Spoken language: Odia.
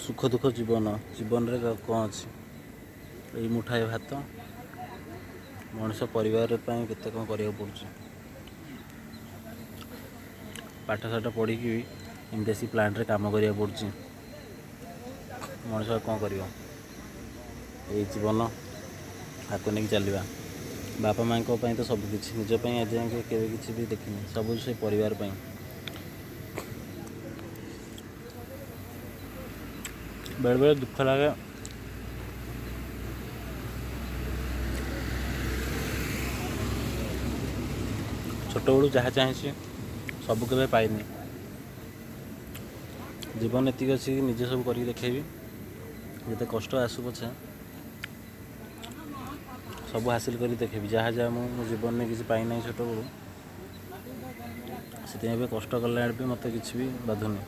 ସୁଖ ଦୁଃଖ ଜୀବନ, ଜୀବନରେ କ'ଣ ଅଛି? ଏଇ ମୁଠାଏ ଭାତ। ମଣିଷ ପରିବାର ପାଇଁ କେତେ କ'ଣ କରିବାକୁ ପଡ଼ୁଛି। ପାଠଶାଠ ପଢ଼ିକି ବି ଏମିତି ଆସି ପ୍ଲାଣ୍ଟରେ କାମ କରିବାକୁ ପଡ଼ୁଛି। ମଣିଷ ଆଉ କ'ଣ କରିବ? ଏଇ ଜୀବନ, ଆକୁ ନେଇକି ଚାଲିବା। ବାପା ମାଆଙ୍କ ପାଇଁ ତ ସବୁକିଛି। ନିଜ ପାଇଁ ଆଜି ଯାଏଁ କେବେ କିଛି ବି ଦେଖିନି, ସବୁ ସେ ପରିବାର ପାଇଁ। ବେଳେବେଳେ ଦୁଃଖ ଲାଗେ। ଛୋଟବେଳୁ ଯାହା ଚାହିଁଛି ସବୁ କେବେ ପାଇନି। ଜୀବନ ଏତିକି ଅଛି କି ନିଜେ ସବୁ କରିକି ଦେଖେଇବି। ଯେତେ କଷ୍ଟ ଆସୁ ପଛେ, ସବୁ ହାସିଲ କରି ଦେଖେଇବି। ଯାହା ଯାହା ମୁଁ ମୋ ଜୀବନରେ କିଛି ପାଇନାହିଁ ଛୋଟବେଳୁ, ସେଥିପାଇଁ ଏବେ କଷ୍ଟ କଲା ବି ମୋତେ କିଛି ବି ବାଧୁନି।